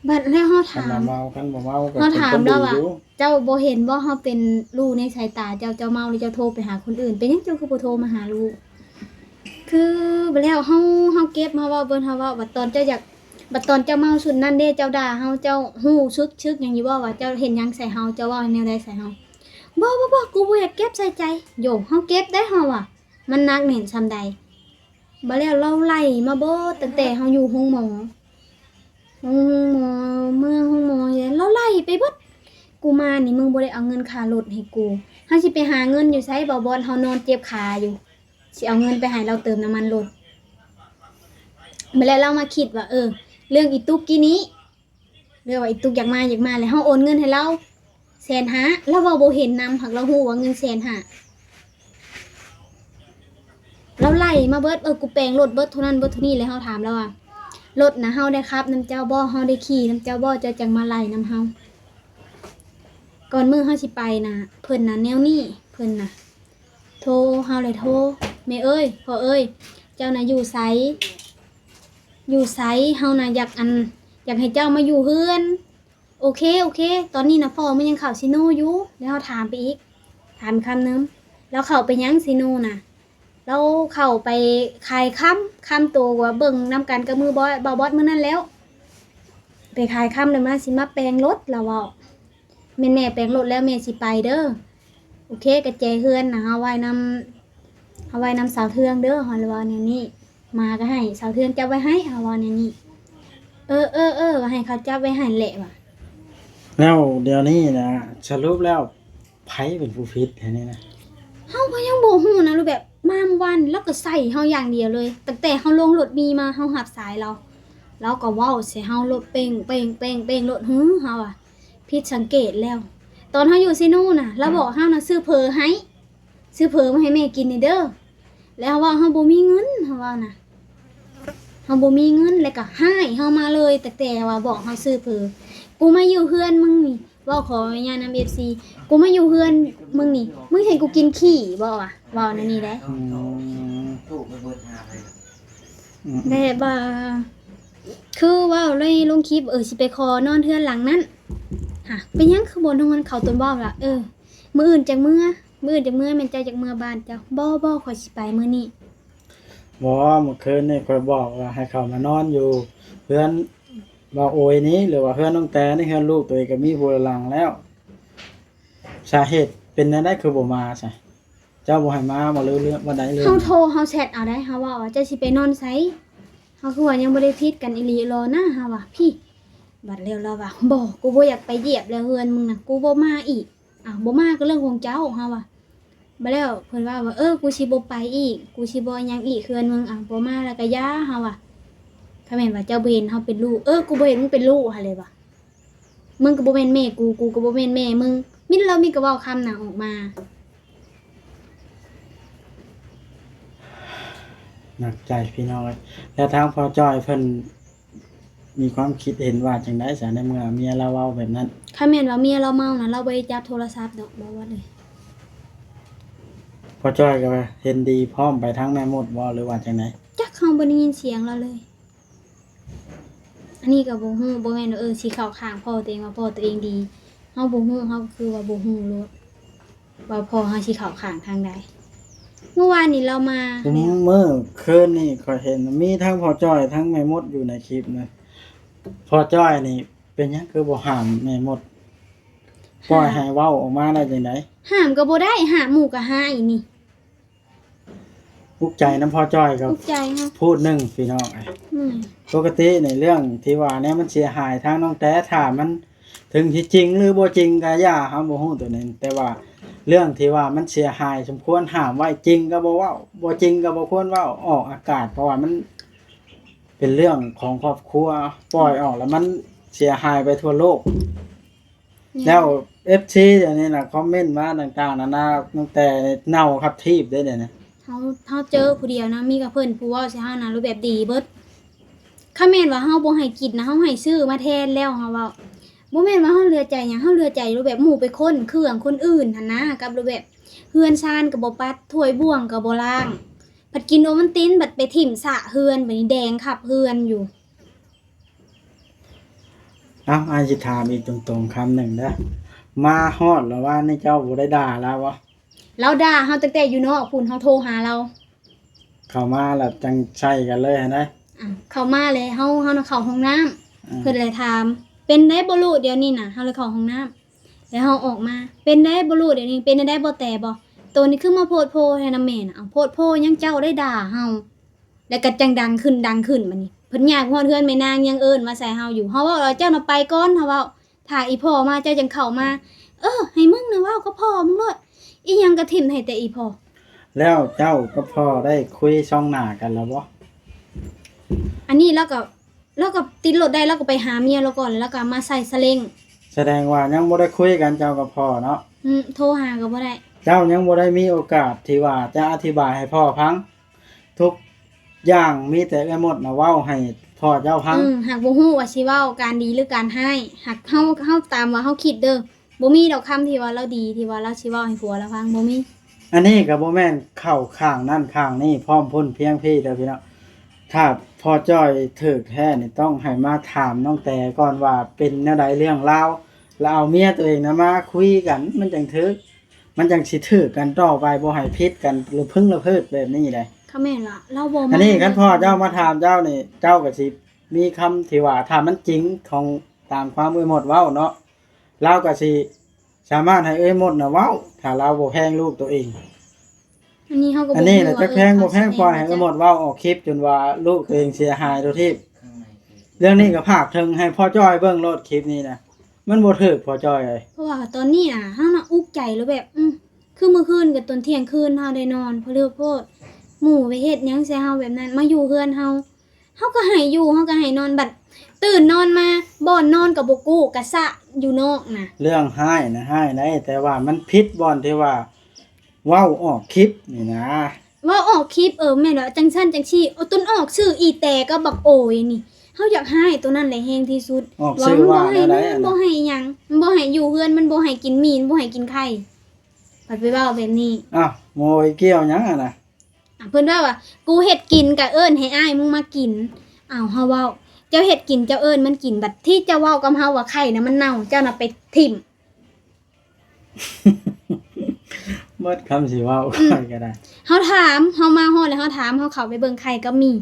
ບັດແລ້ວເຮົາຖາມ ຄັນວ່າເມົາ ຄັນບໍ່ເມົາກໍ ເຮົາຖາມລາວວ່າ ເຈົ້າບໍ່ເຫັນບໍ່ ເຮົາເປັນລູກໃນສາຍຕາເຈົ້າ? ເຈົ້າເມົາແລ້ວເຈົ້າໂທໄປຫາຄົນອື່ນ ເປັນຫຍັງເຈົ້າຄືບໍ່ໂທມາຫາລູກ? ຄືບັດແລ້ວເຮົາ ເຮົາເກັບ ເຮົາເວົ້າເບິ່ງ ເຮົາເວົ້າ ບັດຕອນເຈົ້າຢາກ ບັດຕອນເຈົ້າເມົາຊຸດນັ້ນເດ້ ເຈົ້າດ່າເຮົາ ເຈົ້າຮູ້ສຶກຊຶກຫຍັງຢູ່ບໍ່ ວ່າເຈົ້າເຮັດຫຍັງໃສ່ເຮົາ? ເຈົ້າເວົ້າແນວໃດໃສ່ເຮົາ? ບໍ່ ບໍ່ ບໍ່ ກູບໍ່ຢາກເກັບໃສ່ໃຈ. ໂຢ ເຮົາເກັບໄດ໋ ເຮົາວ່າ ມັນໜັກແໜ້ນສ່ຳໃດ. ບາດແລ້ວລາວໄລ່ມາເບິດ ຕັ້ງແຕ່ເຮົາຢູ່ໂຮງໝໍ ໂຮງໝໍເມືອງ ໂຮງໝໍຫຍັງ ລາວໄລ່ໄປເບິດ. ກູມານີ້ ມຶງບໍ່ໄດ້ເອົາເງິນຄ່າລົດໃຫ້ກູ ເຮົາຊິໄປຫາເງິນຢູ່ໃສ? ບ່າວບອດ ເຮົານອນເຈັບຂາຢູ່ ຊິເອົາເງິນໄປໃຫ້ລາວເຕີມນ້ຳມັນລົດ. ບາດແລ້ວລາວມາຄິດວ່າ ເອີ ເລື່ອງອີຕຸກກີ້ນີ້ ເລື່ອງວ່າອີຕຸກຢາກມາ ຢາກມາ ແລ້ວເຮົາໂອນເງິນໃຫ້ລາວແສນຫ້າ ລາວເວົ້າບໍ່ເຫັນນຳ ຫາກລາວຮູ້ວ່າເງິນແສນຫ້າ ລາວໄລ່ມາເບິດ. ເອີ ກູແປງລົດເບິດເທົ່ານັ້ນເບິດເທົ່ານີ້. ແລ້ວເຮົາຖາມລາວວ່າ ລົດນະ ເຮົາໄດ້ຂັບນຳເຈົ້າບໍ່? ເຮົາໄດ້ຂີ່ນຳເຈົ້າບໍ່? ເຈົ້າຈັ່ງມາໄລ່ນຳເຮົາ. ກ່ອນມື້ເຮົາຊິໄປນະ ເພິ່ນນະແນວນີ້ ເພິ່ນນະ ໂທ ເຮົາແຫຼະໂທ ແມ່ເອີຍ ພໍ່ເອີຍ ເຈົ້ານະຢູ່ໃສ ຢູ່ໃສ? ເຮົານະຢາກ ອັນ ຢາກໃຫ້ເຈົ້າມາຢູ່ເຮືອນ. ໂອເຄ ໂອເຄ ຕອນນີ້ນະພໍ່ມັນຍັງເຂົ້າຊີໂນຢູ່. ແລ້ວເຮົາຖາມໄປອີກ ຖາມຄຳໜຶ່ງ ລາວເຂົ້າໄປຫຍັງຊີໂນນະ? ລາວເຂົ້າໄປຂາຍຄຳ ຄຳໂຕວ່າເບິ່ງນຳກັນກັບມືບອດ ບ່າວບອດມື້ນັ້ນແລ້ວ ໄປຂາຍຄຳແລ້ວມາ ຊິມາແປງລົດ ລາວເວົ້າ. ແມ່ນແມ່ແປງລົດແລ້ວແມ່ຊິໄປເດີ. ໂອເຄ ກະແຈເຮືອນນະ ເຮົາໄວ້ນຳ ເຮົາໄວ້ນຳສາວເທືອງເດີ ເຮົາເວົ້າແນວນີ້. ໝາກະໃຫ້ສາວເທືອງຈັບໄວ້ໃຫ້ ເຮົາເວົ້າແນວນີ້. ເອີ ເອີ ເອີ ວ່າໃຫ້ເຂົາຈັບໄວ້ໃຫ້ແຫຼະວ່າ. ແລ້ວດຽວນີ້ນະ ສະຫຼຸບແລ້ວໃຜເປັນຜູ້ຜິດແທ້ນີ້ນະ? ເຮົາກໍຍັງບໍ່ຮູ້ນະ ແບບມາມື້ວານລາວກໍໃສ່ເຮົາຢ່າງດຽວເລີຍ. ຕັ້ງແຕ່ເຮົາລົງລົດມີມາ ເຮົາຮັບສາຍລາວ ລາວກໍເວົ້າໃສ່ເຮົາໂລດ ເປ້ງ ເປ້ງ ເປ້ງ ເປ້ງໂລດ. ຫື ເຮົາວ່າ ຜິດສັງເກດແລ້ວ. ຕອນເຮົາຢູ່ເຊໂນນະ ລາວບອກເຮົານະ ຊື້ເຝີໃຫ້ ຊື້ເຝີມາໃຫ້ແມ່ກິນແດ່ເດີ. ແລ້ວເຮົາເວົ້າ ເຮົາບໍ່ມີເງິນ ເຮົາເວົ້ານະ ເຮົາບໍ່ມີເງິນ ແລ້ວກໍຮ້າຍເຮົາມາເລີຍ. ຕັ້ງແຕ່ວ່າບອກເຮົາຊື້ເຝີ ກູມາຢູ່ເຮືອນມຶງນີ້ ເວົ້າຂໍອະນຸຍາດນຳເອັຟຊີ ກູມາຢູ່ເຮືອນມຶງນີ້ ມຶງໃຫ້ກູກິນຂີ້ບໍ ວ່າ ເວົ້າແນວນີ້ໄດ໋. ອືມ ແບບວ່າ ຄືເວົ້າໃນລົງຄລິບ ເອີ ຊິໄປຂໍນອນເຮືອນຫຼັງນັ້ນ. ຫາ ເປັນຫຍັງຄືບໍ່ນອນ? ເຂົາຕົນເວົ້າວ່າ ເອີ ມື້ອື່ນຈັ່ງເມືອ ມື້ອື່ນຈັ່ງເມືອ ແມ່ນເຈົ້າຢາກເມືອບ້ານເຈົ້າ? ບໍ່ ບໍ່ ຂ້ອຍຊິໄປມື້ນີ້. ບໍ່ ມື້ຄືນນີ້ຂ້ອຍບອກວ່າໃຫ້ເຂົາມານອນຢູ່ເຮືອນບ່າວໂອຍນີ້ ຫຼືວ່າເຮືອນນ້ອງແຕນີ້ ເຮືອນລູກໂຕເອງກໍມີຜູ້ລະຫຼັງແລ້ວ. ສາເຫດເປັນແນວໃດຄືບໍ່ມາຊະ? ເຈົ້າບໍ່ໃຫ້ມາບໍ່ ຫຼືເລື່ອງວ່າໃດເລື່ອງ? ເຮົາໂທ ເຮົາແຊັດເອົາໄດ໋ ເຮົາເວົ້າວ່າ ເຈົ້າຊິໄປນອນໃສ? ເຮົາຄືວ່າຍັງບໍ່ໄດ້ຜິດກັນອີ່ຫຼີອີ່ຫຼໍນະ ເຮົາວ່າ. ພີ້ ບັດແລ້ວລາວວ່າ ບໍ່ ກູບໍ່ຢາກໄປຢຽບແລ້ວເຮືອນມຶງນະ ກູບໍ່ມາອີກ. ອ້າວ ບໍ່ມາກໍເລື່ອງຂອງເຈົ້າ ເຮົາວ່າ. ບັດແລ້ວເພິ່ນວ່າ ວ່າ ເອີ ກູຊິບໍ່ໄປອີກ ກູຊິບໍ່ຫຍັງອີກເຮືອນມຶງ. ອ້າວ ບໍ່ມາແລ້ວກໍຢ່າ ເຮົາວ່າ. ຖ້າແມ່ນວ່າເຈົ້າບໍ່ເຫັນເຮົາເປັນລູກ ເອີ ກູບໍ່ເຫັນມຶງເປັນລູກຫັ້ນແຫຼະວ່າ. ມຶງກໍບໍ່ແມ່ນແມ່ກູ ກູກໍບໍ່ແມ່ນແມ່ມຶງ. ມີແຕ່ລາວມີແຕ່ເວົ້າຄຳນັ້ນອອກມາ. ໜັກໃຈພີ່ນ້ອງເອີຍ. ແລ້ວທາງພໍ່ຈ້ອຍເພິ່ນ ມີຄວາມຄິດເຫັນວ່າຈັ່ງໃດຊະ ໃນເມື່ອເມຍລາວເວົ້າແບບນັ້ນ? ຄັນແມ່ນວ່າເມຍລາວເມົານະ ລາວບໍ່ໄດ້ຈັບໂທລະສັບດອກ ບອກວ່າເລີຍ. ພໍ່ຈ້ອຍກໍເຫັນດີພ້ອມໄປທາງແມ່ມົດບໍ່ ຫຼືວ່າຈັ່ງໃດ? ຈັກ ເຮົາບໍ່ໄດ້ຍິນສຽງລາວເລີຍ. ອັນນີ້ກໍບໍ່ຮູ້ ບໍ່ແມ່ນວ່າ ເອີ ຊິເຂົ້າຂ້າງພໍ່ຕົວເອງວ່າພໍ່ຕົວເອງດີ ເຮົາບໍ່ຮູ້ ເຮົາກໍຄືວ່າບໍ່ຮູ້ໂລດ ວ່າພໍ່ເຮົາຊິເຂົ້າຂ້າງທາງໃດ. ມື້ວານນີ້ລາວມາ ຊຸມມື້ຄືນນີ້ຂ້ອຍເຫັນມີທັງພໍ່ຈ້ອຍທັງແມ່ມົດຢູ່ໃນຄລິບນະ. ພໍ່ຈ້ອຍນີ້ເປັນຫຍັງຄືບໍ່ຫ້າມແມ່ມົດ ປ່ອຍໃຫ້ເວົ້າອອກມາໄດ້ຈັ່ງໃດ? ຫ້າມກໍບໍ່ໄດ້ ຫ້າມໝູ່ກໍຮ້າຍນີ້. ອຸກໃຈນຳພໍ່ຈ້ອຍກັບ ອຸກໃຈເນາະ ຜູ້ໜຶ່ງພີ່ນ້ອງ. ອືມ ປົກກະຕິໃນເລື່ອງທີ່ວ່າແນວມັນເສຍຫາຍທາງນ້ອງແຕ້ ຖ້າມັນເຖິງທີ່ຈິງ ຫຼື ບໍ່ຈິງກໍຢ່າ ເຮົາບໍ່ຮູ້ຕົວນັ້ນ ແຕ່ວ່າເລື່ອງທີ່ວ່າມັນເສຍຫາຍ ສົມຄວນຫ້າມໄວ້ ຈິງກໍບໍ່ເວົ້າ ບໍ່ຈິງກໍບໍ່ຄວນເວົ້າອອກອາກາດ ເພາະວ່າມັນເປັນເລື່ອງຂອງຄອບຄົວ ປ່ອຍອອກແລ້ວມັນເສຍຫາຍໄປທົ່ວໂລກ. ແລ້ວເອັຟຊີດຽວນີ້ນະ ຄອມເມັນມາຕ່າງໆນານາ ຕັ້ງແຕ່ເນົ່າຄັບທີບເດ້ດຽວນີ້. ເຮົາ ເຮົາເຈີຜູ້ດຽວນະ ມີແຕ່ເພິ່ນຜູ້ເວົ້າໃສ່ເຮົານະ ຮູບແບບດີເບິດ. ຄັນແມ່ນວ່າເຮົາບໍ່ໃຫ້ກິນນະ ເຮົາໃຫ້ຊື້ມາແທນແລ້ວ ເຮົາເວົ້າ. ບໍ່ແມ່ນວ່າເຮົາເຫຼືອໃຈຫຍັງ ເຮົາເຫຼືອໃຈຮູບແບບໝູ່ໄປຄົ້ນເຄື່ອງຄົນອື່ນຫັ້ນນະ ກັບຮູບແບບເຮືອນຊານກໍບໍ່ປັດ ຖ້ວຍບ່ວງກໍບໍ່ລ້າງ ພັດກິນໂອວັນຕິນ ບັດໄປຖິ້ມສະເຮືອນ ບັດນີ້ແດງຄັບເຮືອນຢູ່. ເອົ້າ ອ້າຍຊິຖາມອີກຕົງໆຄຳໜຶ່ງເດີ້ ມາຮອດລະວານນີ້ເຈົ້າບໍ່ໄດ້ດ່າລາວບໍ່? ລາວດ່າເຮົາຕັ້ງແຕ່ຢູ່ນອກພຸ້ນ ເຮົາໂທຫາລາວ. ເຂົ້າມາລະຈັ່ງໃສ່ກັນເລີຍຫັ້ນນະ. ອາ ເຂົ້າມາແລ້ວ ເຮົາ ເຮົານະເຂົ້າຫ້ອງນ້ຳ ອືມ ເພິ່ນເລີຍຖາມ ເປັນໄດບໍ່ລູກດຽວນີ້ນະ? ເຮົາເລີຍເຂົ້າຫ້ອງນ້ຳ ແລ້ວເຮົາອອກມາ ເປັນໄດບໍ່ລູກດຽວນີ້? ເປັນແນວໃດບໍ່ແຕ່ບໍ່? ໂຕນີ້ຄືມາໂພດໂພແທ້ນຳແມ່ນະ. ເອົ້າ ໂພດໂພຫຍັງ ເຈົ້າໄດ້ດ່າເຮົາ. ແລ້ວກໍຈັ່ງດັງຂຶ້ນ ດັງຂຶ້ນ ບາດນີ້ເພິ່ນຍ່າງຮອດເຮືອນແມ່ນາງ ຍັງເອີ້ນມາໃສ່ເຮົາຢູ່. ເຮົາເວົ້າວ່າ ເຈົ້ານະໄປກ່ອນ ເຮົາເວົ້າ ຖ້າອີ່ພໍ່ມາເຈົ້າຈັ່ງເຂົ້າມາ. ເອີ ໃຫ້ມຶງນະເວົ້າກັບພໍ່ມຶງໂລດ ອີ່ຫຍັງກໍຖິ້ມໃຫ້ແຕ່ອີ່ພໍ່. ແລ້ວເຈົ້າກັບພໍ່ໄດ້ຄຸຍສ່ອງໜ້າກັນແລ້ວບໍ່? ອັນນີ້ລາວກໍ ລາວກໍຕິດລົດໄດ້ ລາວກໍໄປຫາເມຍລາວກ່ອນ ແລ້ວລາວກໍມາໃສ່ສະເລັງ. ສະແດງວ່າຍັງບໍ່ໄດ້ຄຸຍກັນເຈົ້າກັບພໍ່ເນາະ? ອືມ ໂທຫາກໍບໍ່ໄດ້. ເຈົ້າຍັງບໍ່ໄດ້ມີໂອກາດທີ່ວ່າຈະອະທິບາຍໃຫ້ພໍ່ຟັງ? ທຸກຢ່າງມີແຕ່ເອື້ອຍມົດນະເວົ້າໃຫ້ພໍ່ເຈົ້າຟັງ. ອືມ ຫາກບໍ່ຮູ້ວ່າຊິເວົ້າການດີ ຫຼື ການຮ້າຍ. ຫາກເຮົາ ເຮົາຕາມວ່າເຮົາຄິດເດີ້ ບໍ່ມີດອກຄຳທີ່ວ່າລາວດີ ທີ່ວ່າລາວຊິເວົ້າໃຫ້ຜົວລາວຟັງ ບໍ່ມີ. ອັນນີ້ກໍບໍ່ແມ່ນເຂົ້າຂ້າງນັ້ນຂ້າງນີ້ ພ້ອມພຸ້ນພຽງພີ້ເດີ້ພີ່ນ້ອງ. ຖ້າພໍ່ຈ້ອຍຖືກແທ້ນີ້ ຕ້ອງໃຫ້ມາຖາມນ້ອງແຕກ່ອນວ່າເປັນແນວໃດເລື່ອງລາວ ແລ້ວເອົາເມຍຕົວເອງນະມາຄຸຍກັນ ມັນຈັ່ງຖືກ. ມັນຈັ່ງຊິຖືກກັນຕໍ່ໄປ ບໍ່ໃຫ້ຜິດກັນລະເພິ້ງລະເພີດແບບນີ້ແຫຼະ. ກໍແມ່ນລະ ລາວບໍ່ມາ ອັນນີ້ຄັນພໍ່ເຈົ້າມາຖາມເຈົ້ານີ້ ເຈົ້າກໍຊິມີຄຳທີ່ວ່າ ຖ້າມັນຈິງຂອງຕາມຄວາມເອື້ອຍມົດເວົ້າເນາະ ລາວກໍຊິສາມາດໃຫ້ເອື້ອຍມົດນະເວົ້າ ຖ້າລາວບໍ່ແພງລູກໂຕເອງ. ອັນນີ້ເຮົາກໍ ອັນນີ້ນະ ຈັກແພງບໍ່ແພງ ປ່ອຍໃຫ້ເອື້ອຍມົດເວົ້າອອກຄລິບຈົນວ່າລູກໂຕເອງເສຍຫາຍໂດຍທີ່ ເລື່ອງນີ້ກໍຝາກເຖິງໃຫ້ພໍ່ຈ້ອຍເບິ່ງໂລດ ຄລິບນີ້ນະ. ມັນບໍ່ຖືກພໍ່ຈ້ອຍເອີຍ. ເພາະວ່າຕອນນີ້ນະ ເຮົານະອຸກໃຈແລ້ວແບບ ອື ຄືມື້ຄືນກໍຕອນທ່ຽງຄືນເຮົາໄດ້ນອນ ເພາະເລື່ອງໂພດ ໝູ່ໄປເຮັດຫຍັງໃສ່ເຮົາແບບນັ້ນ ມາຢູ່ເຮືອນເຮົາ ເຮົາກໍໃຫ້ຢູ່ ເຮົາກໍໃຫ້ນອນ ບັດຕື່ນນອນມາ ບ່ອນນອນກໍບໍ່ກູ້ ກະສະຢູ່ນອກນະ. ເລື່ອງຮ້າຍນະຮ້າຍໄດ໋ ແຕ່ວ່າມັນຜິດບ່ອນທີ່ວ່າ ເວົ້າອອກຄລິບນີ້ນະ. ເວົ້າອອກຄລິບ ເອີ ແມ່ນວ່າຈັ່ງຊັ້ນຈັ່ງຊີ້ ເອົາຕົນອອກຊື່ອີແຕກັບບັກໂອຍນີ້ ເຮົາຢາກຮ້າຍໂຕນັ້ນແຫຼະແຮງທີ່ສຸດ. ອອກຊື່ວ່າແນວໃດ? ມັນບໍ່ໃຫ້ ມັນບໍ່ໃຫ້ຫຍັງ ມັນບໍ່ໃຫ້ຢູ່ເຮືອນ ມັນບໍ່ໃຫ້ກິນໝີ່ ມັນບໍ່ໃຫ້ກິນໄຂ່ ພັດໄປເວົ້າແບບນີ້. ອ້າວ ໂມຍກ່ຽວຫຍັງຫັ້ນນະ? ອ່າ ເພິ່ນເວົ້າວ່າ ກູເຮັດກິນກະເອີ້ນໃຫ້ອ້າຍມຶງມາກິນ. ອ້າວ ເຮົາເວົ້າ ເຈົ້າເຮັດກິນເຈົ້າເອີ້ນມັນກິນ ບັດທີ່ເຈົ້າເວົ້າກັບເຮົາວ່າໄຂ່ນະມັນເນົ່າ ເຈົ້ານະໄປຖິ້ມ. ເບິດຄຳຊິເວົ້າ ອືມ ຂ້ອຍກໍໄດ້. ເຮົາຖາມ ເຮົາມາຮອດແລ້ວເຮົາຖາມ ເຮົາເຂົ້າໄປເບິ່ງໄຂ່ກັບໝີ່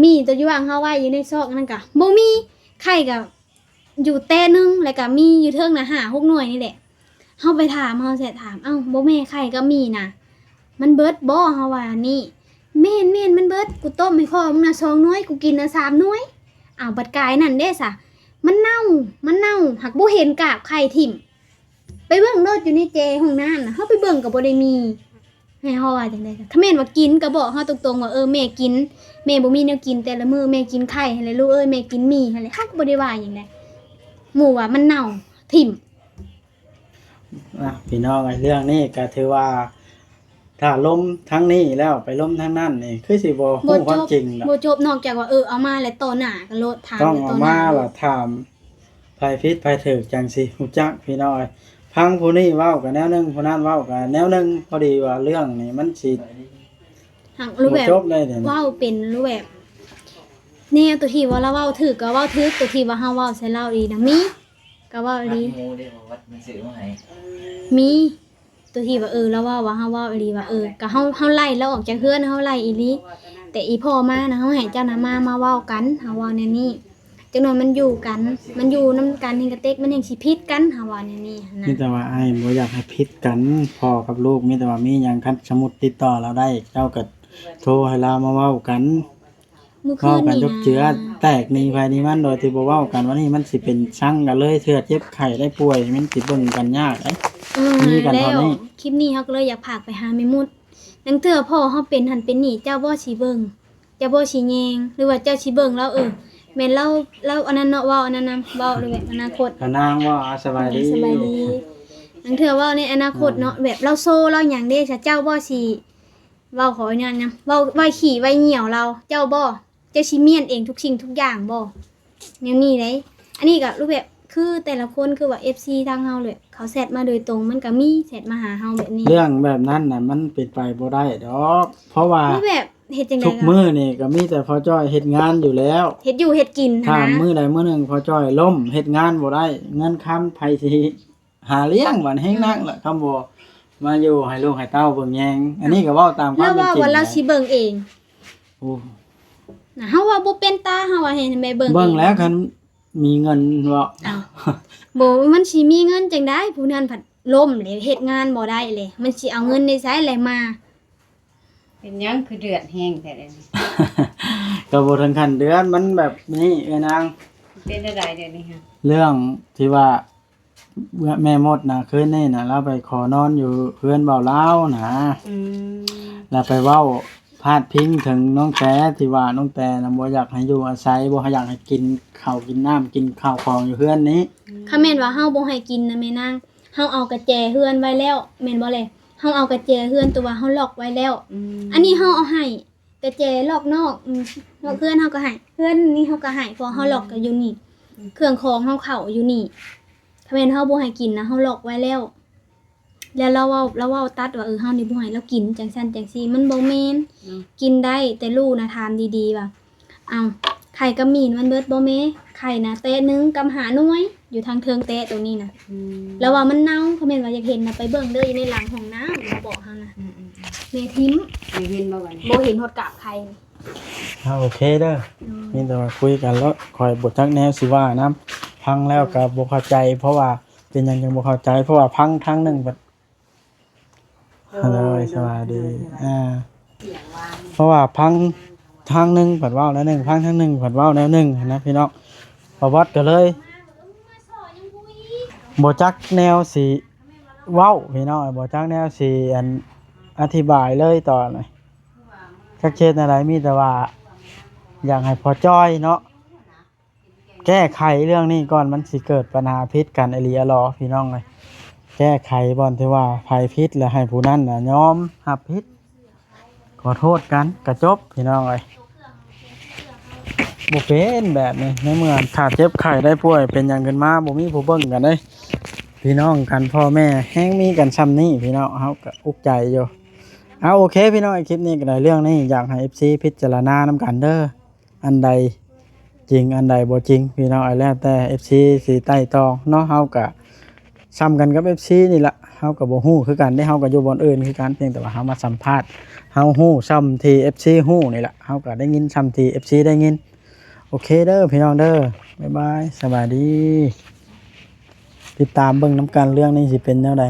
ໝີ່ຕົວຢູ່ຫວ່າງເຮົາໄວ້ຢູ່ໃນຊອກນັ້ນກະບໍ່ມີ ໄຂ່ກະຢູ່ແຕ່ໜຶ່ງ ແລ້ວກະໝີ່ຢູ່ເທິງນະ ຫ້າຫົກໜ່ວຍນີ້ແຫຼະ. ເຮົາໄປຖາມ ເຮົາແຊດຖາມ ເອົ້າ ບໍ່ແມ່ນໄຂ່ກັບໝີ່ນະ ມັນເບິດບໍ່? ເຮົາວ່ານີ້ ແມ່ນໆ ມັນເບິດ ກູຕົ້ມໃຫ້ພໍ່ມຶງນະສອງໜ່ວຍ ກູກິນນະສາມໜ່ວຍ. ອ້າວ ບັດກາຍນັ້ນເດ້ສະ ມັນເນົ່າ ມັນເນົ່າ ຫາກບໍ່ເຫັນກາບໄຂ່ຖິ້ມ. ໄປເບິ່ງໂລດຢູ່ໃນເຈຫ້ອງນ້ຳນະ ເຮົາໄປເບິ່ງກໍບໍ່ໄດ້ມີ ໃຫ້ເຮົາວ່າຈັ່ງໃດ? ຖ້າແມ່ນວ່າກິນກໍບອກເຮົາຕົງໆວ່າ ເອີ ແມ່ກິນ ແມ່ບໍ່ມີແນວກິນ ແຕ່ລະມື້ແມ່ກິນໄຂ່ຫັ້ນແຫຼະລູກເອີຍ ແມ່ກິນໝີ່ຫັ້ນແຫຼະ ເຮົາກໍບໍ່ໄດ້ວ່າຫຍັງໃດ ໝູ່ວ່າມັນເນົ່າຖິ້ມ. ອ່ະ ພີ່ນ້ອງເອີຍ ເລື່ອງນີ້ກໍຖືວ່າ ຖ້າລົມທາງນີ້ແລ້ວໄປລົມທາງນັ້ນນີ້ ຄືຊິບໍ່ຮູ້ຄວາມຈິງດອກ. ບໍ່ຈົບ ນອກຈາກວ່າ ເອີ ເອົາມາແລ້ວຕໍ່ໜ້າກັນໂລດ ຖາມ ຕ້ອງເອົາມາແລ້ວຕໍ່ໜ້າໂລດ ລະຖາມ ໃຜຜິດໃຜຖືກຈັ່ງຊິຮູ້ຈັກພີ່ນ້ອງເອີຍ. ຟັງຜູ້ນີ້ເວົ້າກໍແນວໜຶ່ງ ຜູ້ນັ້ນເວົ້າກໍແນວໜຶ່ງ. ພໍດີວ່າເລື່ອງນີ້ມັນຊິ ຫາກຮູບແບບ ບໍ່ຈົບເລີຍເດ ເວົ້າເປັນຮູບແບບ ແນວຕົວທີ່ວ່າລາວເວົ້າຖືກກໍເວົ້າຖືກ ຕົວທີ່ວ່າເຮົາເວົ້າໃສ່ລາວອີ່ຫຼີນະ ມີ ກໍເວົ້າອີ່ຫຼີ ຫູເດ້ວ່າວັດມັນຊື້ມາໃຫ້ ມີ ຕົວທີ່ວ່າ ເອີ ລາວເວົ້າວ່າເຮົາເວົ້າອີ່ຫຼີວ່າ ເອີ ກໍເຮົາ ເຮົາໄລ່ລາວອອກຈາກເຮືອນ ເຮົາໄລ່ອີ່ຫຼີ. ແຕ່ອີ່ພໍ່ມານະ ເຮົາໃຫ້ເຈົ້ານະມາ ມາເວົ້າກັນ ເຮົາເວົ້າແນວນີ້. ຈັກໜ່ອຍມັນຢູ່ກັນ ມັນຢູ່ນຳກັນແຮ່ງກະເຕັກ ມັນແຮ່ງຊິຜິດກັນ ເຮົາວ່າແນວນີ້ຫັ້ນນະ. ມີແຕ່ວ່າອ້າຍບໍ່ຢາກໃຫ້ຜິດກັນ ພໍ່ກັບລູກ ມີແຕ່ວ່າມີຫຍັງ ຄັນສົມມຸດຕິດຕໍ່ລາວໄດ້ ເຈົ້າກໍໂທໃຫ້ລາວມາເວົ້າກັນ ມື້ຄືນນີ້ນະ ເວົ້າກັນຈົບເຈືອ ແຕກໜີໃຜໜີມັນ ໂດຍທີ່ບໍ່ເວົ້າກັນ ວ່ານີ້ມັນຊິເປັນຊັງກັນເລີຍ ເທື່ອເຈັບໄຂ້ໄດ້ປ່ວຍ ມັນຊິເບິ່ງກັນຍາກເດ້. ເອີ ມີກັນເທົ່ານີ້ ແລ້ວຄລິບນີ້ເຮົາກໍເລີຍຢາກຝາກໄປຫາແມ່ມຸດ ລາງເທື່ອພໍ່ເຮົາເປັນຫັ້ນເປັນນີ້ ເຈົ້າບໍ່ຊິເບິ່ງ ເຈົ້າບໍ່ຊິແຍງ ຫຼືວ່າເຈົ້າຊິເບິ່ງລາວ ເອີ ແມ່ນລາວ ລາວອັນນັ້ນເນາະ ເວົ້າອັນນັ້ນນຳ ເວົ້າເລື່ອງອະນາຄົດ ກະນາງເວົ້າ ອາ ສະບາຍດີ ສະບາຍດີ ລາງເທື່ອເວົ້າໃນອະນາຄົດເນາະ ອືມ ແບບລາວໂຊລາວຫຍັງເດ້ ຊະເຈົ້າບໍ່ຊິ ເວົ້າຂໍອະນຸຍາດນຳ ເວົ້າໄວ້ຂີ້ໄວ້ຍ່ຽວລາວ ເຈົ້າບໍ່ ເຈົ້າຊິມ້ຽນເອງທຸກສິ່ງທຸກຢ່າງບໍ່ ແນວນີ້ເດ້. ອັນນີ້ກໍຮູບແບບ ຄືແຕ່ລະຄົນ ຄືວ່າເອັຟຊີທາງເຮົາເລີຍ ເຂົາແຊັດມາໂດຍຕົງ ມັນກໍມີແຊັດມາຫາເຮົາແບບນີ້. ເລື່ອງແບບນັ້ນນະ ມັນເປັນໄປບໍ່ໄດ້ດອກ ເພາະວ່າ ຄືແບບເຮັດຈັ່ງໃດ ທຸກມື້ນີ້ກໍມີແຕ່ພໍ່ຈ້ອຍເຮັດງານຢູ່ແລ້ວ ເຮັດຢູ່ເຮັດກິນຫັ້ນນະ ຖ້າມື້ໃດມື້ໜຶ່ງພໍ່ຈ້ອຍລົ້ມ ເຮັດງານບໍ່ໄດ້ ເງິນຄຳໃຜຊິ ຫາລ້ຽງບັດແຮງໜັກລະ ອືມ ຄຳບໍ່ມາຢູ່ໃຫ້ລູກໃຫ້ເຕົ້າເບິ່ງແຍງ. ອັນນີ້ກໍເວົ້າຕາມຄວາມເປັນຈິງ ລາວວ່າລາວຊິເບິ່ງເອງ ໂອ້ ນະ ເຮົາວ່າບໍ່ເປັນຕາ ເຮົາວ່າໃຫ້ແມ່ເບິ່ງເອງ ເບິ່ງແລ້ວຄັນມີເງິນເນາະ ອ້າວ ບໍ່ ມັນຊິມີເງິນຈັ່ງໃດ ຜູ້ນັ້ນພັດລົ້ມເລີຍ ເຮັດງານບໍ່ໄດ້ເລີຍ ມັນຊິເອົາເງິນໃນໃສແລະມາ ເປັນຫຍັງຄືເດືອດແຮງແທ້ເດນີ້? ກໍບໍ່ເຖິງຂັ້ນເດືອດ ມັນແບບນີ້ເອື້ອຍນາງ ເປັນແນວໃດດຽວນີ້ຮະ? ເລື່ອງທີ່ວ່າແມ່ມົດນະ ຄືນນີ້ນະ ລາວໄປຂໍນອນຢູ່ເຮືອນບ່າວລາວນະ ອືມ ແລ້ວໄປເວົ້າພາດພິງເຖິງນ້ອງແຕ ທີ່ວ່ານ້ອງແຕນະບໍ່ຢາກໃຫ້ຢູ່ອາໄສ ບໍ່ຢາກໃຫ້ກິນເຂົ້າກິນນ້ຳ ກິນເຂົ້າຂອງຢູ່ເຮືອນນີ້. ອືມ ຄັນແມ່ນວ່າເຮົາບໍ່ໃຫ້ກິນນະແມ່ນາງ ເຮົາເອົາກະແຈເຮືອນໄວ້ແລ້ວ ແມ່ນບໍ່ແລະ? ເຮົາເອົາກະແຈເຮືອນຕົວເຮົາລັອກໄວ້ແລ້ວ ອືມ ອັນນີ້ເຮົາເອົາໃຫ້ ກະແຈລັອກນອກ ອືມ ນອກເຮືອນເຮົາກໍໃຫ້ ເຮືອນນີ້ເຮົາກໍໃຫ້ ເພາະເຮົາ ອືມ ລັອກກໍຢູ່ນີ້ ອືມ ເຄື່ອງຂອງເຮົາເຂົ້າຢູ່ນີ້ ຖ້າແມ່ນເຮົາບໍ່ໃຫ້ກິນນະ ເຮົາລັອກໄວ້ແລ້ວ ແລ້ວລາວເວົ້າ ລາວເວົ້າຕັດວ່າ ເອີ ເຮົານີ້ບໍ່ໃຫ້ລາວກິນ ຈັ່ງຊັ້ນຈັ່ງຊີ້ ມັນບໍ່ແມ່ນ ອືມ ກິນໄດ້ ແຕ່ລູກນະຖາມດີໆວ່າ ອ້າວ ໄຂ່ກັບໝີນມັນເບິດບໍ່ແມ່? ໄຂ່ນະແຕະໜຶ່ງກັບຫ້າໜ່ວຍ ຢູ່ທາງເທິງແຕະໂຕນີ້ນະ ອືມ ລາວວ່າມັນເນົ່າ ຄັນແມ່ນວ່າຢາກເຫັນນະ ໄປເບິ່ງເດີ ຢູ່ໃນຫຼັງຫ້ອງນ້ຳ ລາວບອກເຮົານະ ອືມໆໆ ແມ່ຖິ້ມ ໄດ້ເຫັນບໍ່ບັດນີ້? ບໍ່ເຫັນຮອດກາບໄຂ່. ອ່າ ໂອເຄເດີ ໂດຍ ມີແຕ່ວ່າຄຸຍກັນໂລດ ຂ້ອຍບໍ່ຈັກແນວຊິວ່ານຳ ຟັງແລ້ວກໍບໍ່ເຂົ້າໃຈ ເພາະວ່າເປັນຫຍັງຈຶ່ງບໍ່ເຂົ້າໃຈ ເພາະວ່າຟັງທາງໜຶ່ງບັດ ໂດຍ ໂດຍ ສະບາຍດີ ໂດຍ ອ່າ ເພາະວ່າຟັງທາງໜຶ່ງເພິ່ນເວົ້າແນວໜຶ່ງ ຟັງທາງໜຶ່ງເພິ່ນເວົ້າແນວໜຶ່ງຫັ້ນນະພີ່ນ້ອງ ປະວັດກໍເລີຍບໍ່ຈັກແນວຊິເວົ້າພີ່ນ້ອງ ບໍ່ຈັກແນວຊິ ອັນ ອະທິບາຍເລີຍຕອນນີ້ ຈັກເຮັດແນວໃດ ມີແຕ່ວ່າຢາກໃຫ້ພໍ່ຈ້ອຍເນາະ ແກ້ໄຂເລື່ອງນີ້ກ່ອນ ມັນຊິເກີດບັນຫາຜິດກັນອີ່ຫຼີອີ່ຫຼໍ ພີ່ນ້ອງເອີຍ. ແກ້ໄຂບ່ອນທີ່ວ່າໃຜຜິດ ແລ້ວໃຫ້ຜູ້ນັ້ນນະຍອມຮັບຜິດ ຂໍໂທດກັນກະຈົບ ພີ່ນ້ອງເອີຍ. ບໍ່ເປັນແບບນີ້ ໃນເມື່ອຖ້າເຈັບໄຂ້ໄດ້ປ່ວຍເປັນຫຍັງຂຶ້ນມາ ບໍ່ມີຜູ້ເບິ່ງກັນເດ້ ພີ່ນ້ອງກັນ ພໍ່ແມ່ແຮງມີກັນຊ່ຳນີ້ ພີ່ນ້ອງ ເຮົາກະອຸກໃຈຢູ່. ເອົາ ໂອເຄ ພີ່ນ້ອງ ຄລິບນີ້ກະໄດ້ເລື່ອງນີ້ ຢາກໃຫ້ເອັຟຊີພິຈາລະນານຳກັນເດີ. ອັນໃດຈິງອັນໃດບໍ່ຈິງ ພີ່ນ້ອງເອີຍ ແລ້ວແຕ່ເອັຟຊີຊິໄຕ່ຕອງເນາະ. ເຮົາກະຊ່ຳກັນກັບເອັຟຊີນີ້ລະ ເຮົາກະບໍ່ຮູ້ຄືກັນເດ້ ເຮົາກະຢູ່ບ່ອນອື່ນຄືກັນ ພຽງແຕ່ວ່າເຮົາມາສຳພາດ ເຮົາຮູ້ຊ່ຳທີ່ເອັຟຊີຮູ້ນີ້ລະ ເຮົາກະໄດ້ຍິນຊ່ຳທີ່ເອັຟຊີໄດ້ຍິນ. ໂອເຄເດີພີ່ນ້ອງເດີ ບາຍບາຍ ສະບາຍດີ. ຕິດຕາມເບິ່ງນຳກັນ ເລື່ອງນີ້ຊິເປັນແນວໃດ.